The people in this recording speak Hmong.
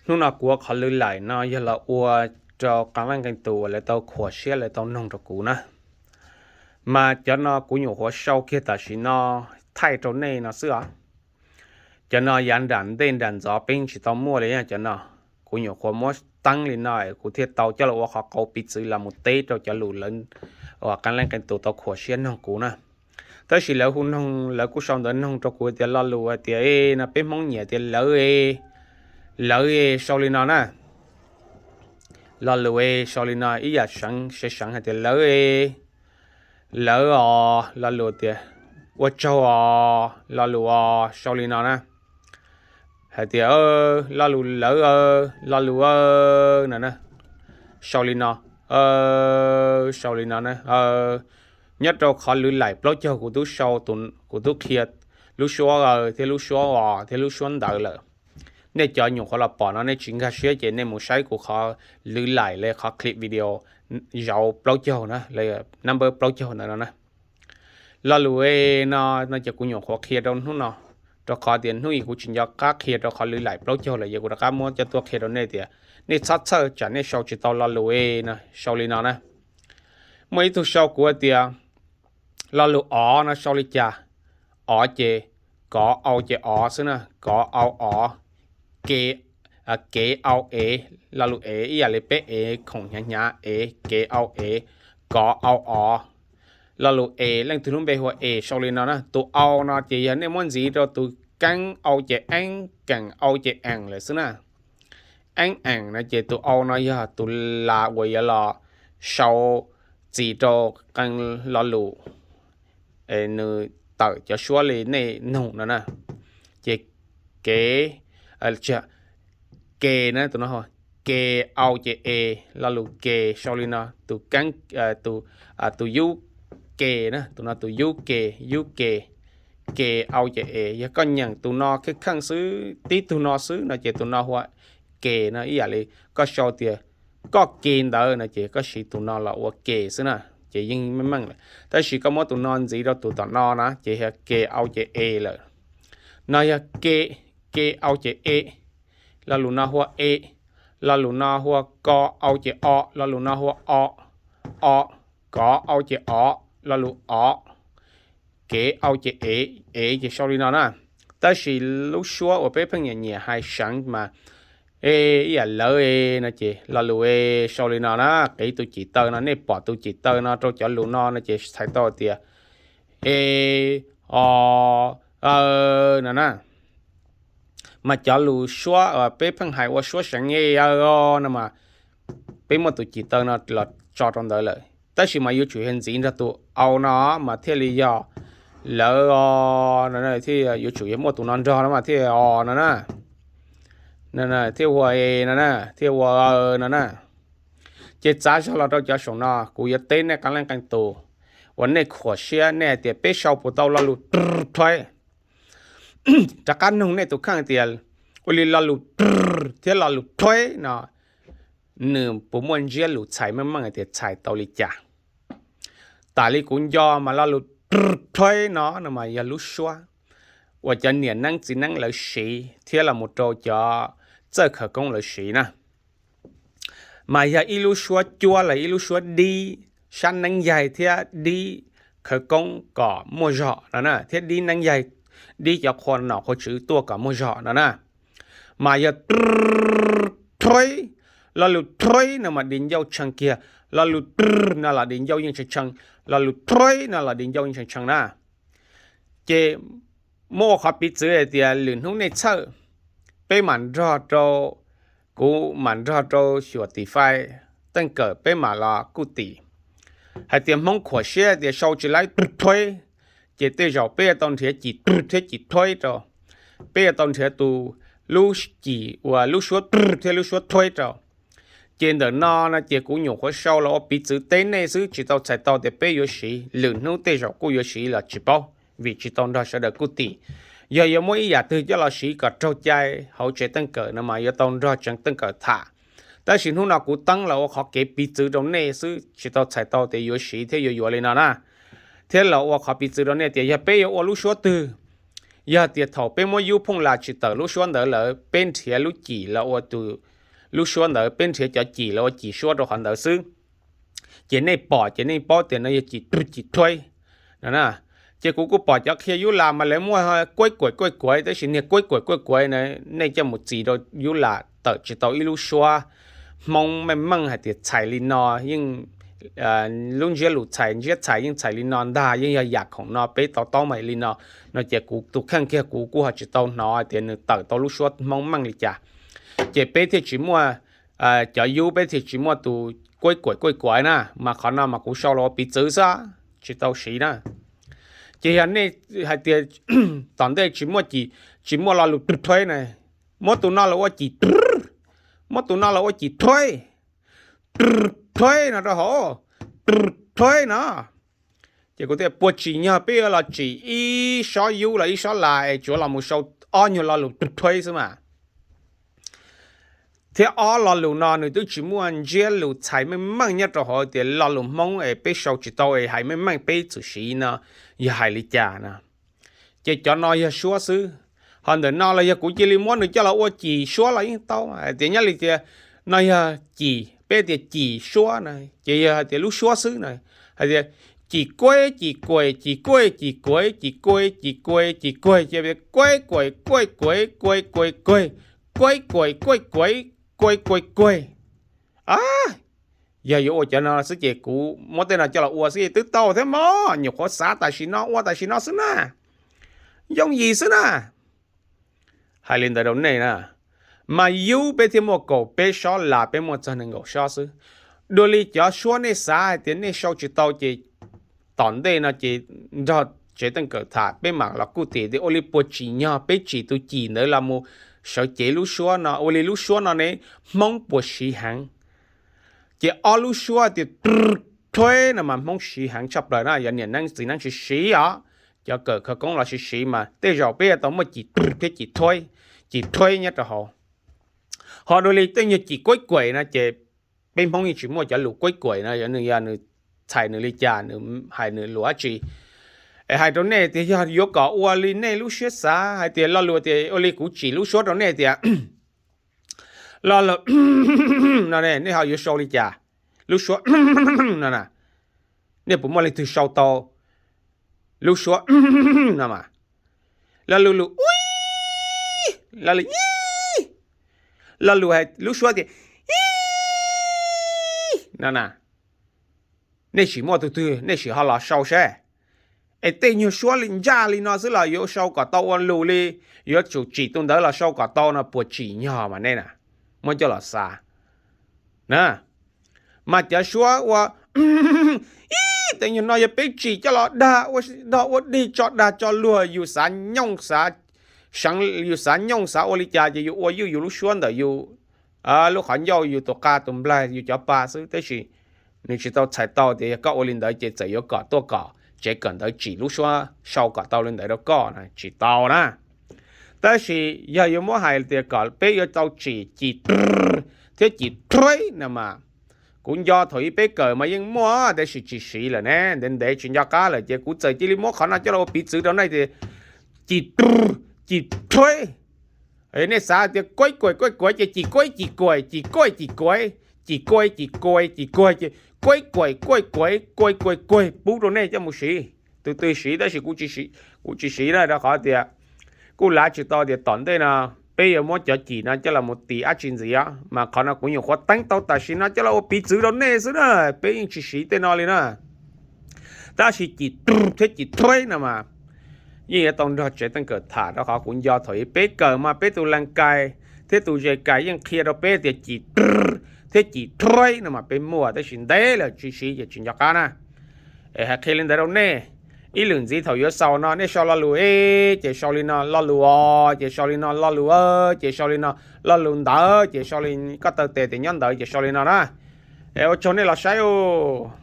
Hnub no kuv ua qhov lwv laim no yog los ua rau qee leej qee tus uas lawv tau khuam siab lawv tau noog rau kuv na. Mas cov no kuv nyuam qhuav sau kiag tam sim no thaij rau nej no xwb os. Cov no yav nram ntej nram ntxov peb tsis tau muaj li, cov no kuv nyuam qhuav muab teeb li no kuv thiaj tau coj los ua qhov qauv piv txwv los mus teb rau cov lus lawv uas qee leej qee tus tau khuam siab noog kuv na. Tab sis lawv hu noog lawv kuj sau ntawv noog rau kuv tias lo lus hais tias e no peb Hmoob nyiam tias lawv e, lawv e sau li no na. Lo lus e sau li no ib yam seev seev hais tias lawv e, lawv os, lo lus tias ua tsaug os, lo lus os sau li no na. Hais tias lo lus lawv, lo lus no na, sau li no, sau li no na. Nyob rau qhov lwv laim plaub caug kuv twb sau, kuv twb qhia lub suab aw thiab lub suab os thiab lub suab ntawd lawm. Nej cov nyuam qhuav los pom no nej tsis nkag siab ces nej mus saib kuv qhov lwv laim li qhov clip video zauv plaub caug na, number plaub caug ntawd no na. Lo lus e no no ces kuv nyuam qhuav qhia rau hnub no, rau qhov tias hnub ib kuv tsis nco qab qhia rau qhov lwv laim plaub caug lawm, yog kuv rov qab muab cov tuaj qhia rau nej tias nej txhob txhawj tsam nej sau tsis tau lo lus e no, sau li no na. Muaj ib tug sau kuv tias lo lus os no sau li cas, os ces kov au ces os xwb na, kov au os, ke, kev au ev, lo lus ev ib yam li peb ev khoom hnyav hnyav ev, kev au ev, kov au os. Lo lus es leej twg lub npe hu ua es sau li no na, tus au no ces yog nej muab ntxiv rau tus keeb au ces eeb, keem au ces eem lawm xwb na. Eeb eem no ces tus au no yog tus las uas yuav los sau txis rau qee lo lus nws tawm cov suab li nej noog no na. Ces kev, ke na, tus no, ke au ces e, lo lus ke sau li no, tus keeb, tus yub ke na, tus no tus yub ke, yub ke, ke au ces e. Yog koj nyeem tus no kheej kheej xwb, tib tug no xwb no ces tus no hu ua ke no, ib yam li koj sau tias koj ke ntawd no ces koj siv tus no los ua ke xwb na, ces yeej meej meej lawm. Tab sis koj muab tus no ntxiv rau tus tom no na ces yog ke au ces e lawm. No yog ke, ke au ces e, lo lus no hu ua e, lo lus no hu ua ko au ces o, lo lus no hu ua o, o, kov au ces o, lo lus o, kev au ces ev, ev ces sau li no na. Tab sis lub suab uas peb pheej nyiam nyiam hais seev mas e, ib yam lawv e no ces lo lus e sau li no na. Qiv tus cim taw no nej pom tus cim taw no rau cov lus no no ces txhais tau tias e, o, aw no na. Mas cov lus suab uas peb pheej hais ua suab seev e, aw, o no mas peb muaj tus cim taw no los tso rau ntawd lawm, tab sis mas yuav tsum yog ntxiv nrog tus au no mas thiaj li yog lawv o no, thiaj yuav tsum yog muaj tus no nrog no mas thiaj o no na, thiaj ua e no na, thiaj ua aw no na. Ces txav zog los rau cov saum no kuv yuav teb nej qee leej qee tus uas nej khuam siab nej hais tias peb sau puas tau lo lus rrr thuaib. Rov qab nug nej tus kheej tias ua li lo lus rrr thiab lo lus thuaib no nws puas muaj ntsiab lus txhais meej meej tias txhais tau li cas? Tas li kuv nco mas lo lus rrr thuaib no no mas yog lub suab uas cov niam neeb txiv neeb lawv siv thiab los mus rau cov txawj khawv koob lawv siv na. Mas yog ib lub suab cuab los ib lub suab dib sab neeb yaig thiab dib khawv koob kom muaj zog no na, thiab dib neeb yaig, dib cov qhua nom qhua tswv tuaj kom muaj zog no na. Mas yog rrr thuaib, lo lus thuaib no mas di ncauj tshee kiag, lo lus rrr no los di ncauj yeej tshee tshee, lo lus thuaib no los di ncauj yeej tshee tshee na. Ces muab ua qhov piv txwv hais tias lwm hnub nej txhawj, peb mam nrog rau, kuv mam nrog rau xyuam tim fais teej kawm peb mam los kuj tim. Hais tias Hmoob khuam siab tias sau tsis laib rrr thuaib, ces tej zaum peb yuav tau nrhiav cim rrr thiab cim thuaib rau, peb yuav tau nrhiav tus lub cim uas lub suab rrr thiab lub suab thuaib rau. Ces ntawm no no ces kuv nyuam qhuav sau los ua piv txwv teb nej xwb, tsis tau txhais tau tias peb yuav siv, lwm hnub tej zaum kuj yuav siv los tsis paub, vim tsis tau nrog sawv daws kuj tim. Yog yuav muab ib yam twg coj los siv kom raug cai hauv tsev teej kawm no mas yuav tau nrog tsev teej kawm tham. Tab sis hnub no kuv teeb los ua qhov kev piv txwv rau nej xwb, tsis tau txhais tau tias yuav siv thiab yuav yuav li no na. Thiab los ua qhov piv txwv rau nej tias yog peb yuav ua lub suab twg, Yog tias thaum peb muab yub phooj las tsis tawm lub suab ntawd lawm, peb nrhiav lub cim los ua tus, lub suab ntawd peb nrhiav cov cim los ua cim suab rau qhov ntawd xwb, ces nej pom ces nej paub tias no yog cim rwg cim rhuaib no na. Ces kuv kuj pom cov qhia yub las mas lawv muaj kuaib kuaim kuaib kuav, tab sis niag kuaib kuaim kuaib kuav na, nej coj mus txis rau yub las tawm tsis tau ib lub suab Hmoob meej meej hais tias txhais li no, yeej lub ntsiab lus txhais, ntsiab txhais yeej txhais li no ntag, yeej yog yam khoom no peb tau taub mas li no. No ces kuv tus kheej kiag kuv kuj ho tsis tau hnov tias nws tawm tau lub suab Hmoob meej li cas. Ces peb thiaj tsis muaj, cov yub peb thiaj tsis muaj tus kuaib kuaim kuaib kuav na, mas qhov no mas kuv sau los ua piv txwv xwb, tsis tau siv na. Ces yog nej hais tias tom ntej tsis muaj cim, tsis muaj lo lus rwg rhuaib na, muab tus no los ua cim rwg, muab tus no los ua cim rhuaib, rwg rhuaib no rau hauv, rwg rhuaib no. Ces kuv tias puas tsim nyog peb yuav los tsim ib sob yub los ib sob las es tsuav los mus sau ob nyuag lo lus rwg rhuaib xwb mas. Thiab ob lo lus no nws twb tsis muaj ntsiab lus txhais meej meej nyob rau hauv tias lo lus Hmoob es peb sau tsis tau es hais meej meej peb txwm siv no yog hais li cas no. Ces cov no yog suab xwb. Ho ntawm no los yog kuv cia li muab nws coj los ua cim suab los yeej tau, hais tias nyob li tias no yog cim, peb tias cim suab na, ces yog hais tias lub suab xwb na, hais tias cim kuaib cim kuaim cim kuaib cim kuav cim kuaib cim kuav cim kuav, ces kuaib kuaim kuaib kuav kuav kuav kuav, kuaib kuaim kuaib kuav kuav kuav kuav. Yog yuav ua cov no xwb ces kuv muab tej no coj los ua xwb twb tau thiab mog, nyuam qhuav xav tam sim no ua tam sim no xwb na, yooj yim xwb na. Hais li ntawd rau nej na, mas yub peb thiaj muaj kaum peb sob las peb muaj txog nees nkaum sob xwb. Dua li cov suab nej xav hais tias nej sau tsis tau ces tom ntej no ces nrog tsev teej kawm tham peb mam los kuj tim tias ua li puas tsim nyog peb tsim tus cim ntawd los mus sawv cev lub suab no, ua li lub suab no ne Hmoob puas siv heev. Ces ob lub suab tias rwg rhuaib no mas Hmoob siv heev tshaj plaws na, yog niam neeb txiv neeb siv siv os, cov kawm khawv koob los siv siv mas tej zaum peb yuav tau muaj cim rwg thiab cim rhuaib, cim rhuaib nyob rau hauv. Ho dua li tej nyuag cim kuaib kuaim no ces peb Hmoob yeej tsis muaj cov lus kuaib kuaim no, yog nws, yog nws txhais nws li cas, nws hais nws lus dab tsi. Es hais rau nej tias yog yuav kom ua li nej lub siab xav hais tias lo lus tias ua li kuv tsim lub suab rau nej tias lo lus no ne nej ho yuav sau li cas? Lub suab no na, nej puas muaj leej twg sau tau lub suab no mas? Lo lus lus ui, lo lus ib, lo lus hais lub suab tias ib no na, nej sim muaj tus twg nej sim ho los sau seb. Es tej nyuag suab li ntsaj li no xwb los yuav sau kom tau ua lus li, yuav tsum tsim tus ntawd los sau kom tau no puas tsim nyog mas nej na, muab coj los xav na. Mas cov suab ua ib tej nyuag no yog peb tsim coj los dag ua dog ua dig tso dag tso luag, yus xav nyooj xav seev, yus xav nyooj xav ua li cas ces yus ua ywj yus lub suab ntawm yus lub qhov ncauj, yus tus qa tus nplaig, yus cov pa xwb, tab sis nws tsis tau txhais tau tias yog koj ua li ntawd ces txawm yuav kom tuaj kom tsev kawm ntawv tsim lub suab sau kom tau li ntawd rau koj na, tsis tau na. Tab sis yog yuav muab hais tias kom peb yuav tau tsim cim rwg thiab cim rhuaib no mas, kuv nco thaum ub peb kawm mas yeej muaj tab sis tsis siv lawm ne, ntev ntev tsis nco qab lawm ces kuv txawm cia li muab qhov no coj los ua piv txwv rau nej tias cim rwg, cim rhuaib. Nej xav tias kuaib kuaim kuaib kuav ces cim kuaib cim kuaim cim kuaib cim kuav, cim kuaib cim kuav cim kuav ces kuaib kuaim kuaib kuav kuav kuav kuav pub rau nej coj mus siv. Tus twg siv tab sis kuv tsis siv na, rau qhov tias kuj lav tsis tau tias tom ntej no peb yuav muab cov cim no coj los mus tis dab tsi ntxiv, mas qhov no kuv nyuam qhuav teeb tau tam sim no coj los ua piv txwv rau nej xwb na, peb yeej tsis siv tej no li na. Tab sis cim rwg thiab cim rhuaib no mas yeej yuav tau nrog tsev teej kawm tham, rau qhov kuv nco thaum ub peb kawm mas peb tus lees kais thiab tus zes kais yeej qhia rau peb tias cim rwg thiab cim rhuaib no mas peb muaj tab sis ntev lawm tsis siv ces tsis nco qab na. Es hais qhia li ntawd rau nej, ib lwm ntxiv thaum yuav xaus no nej sau lo lus e ces sau li no, lo lus o ces sau li no, lo lus a ces sau li no, lo lus ntawd ces sau li, koj taw tes tias nyob ntawd ces sau li no na. Es ua tsaug nej los saib os.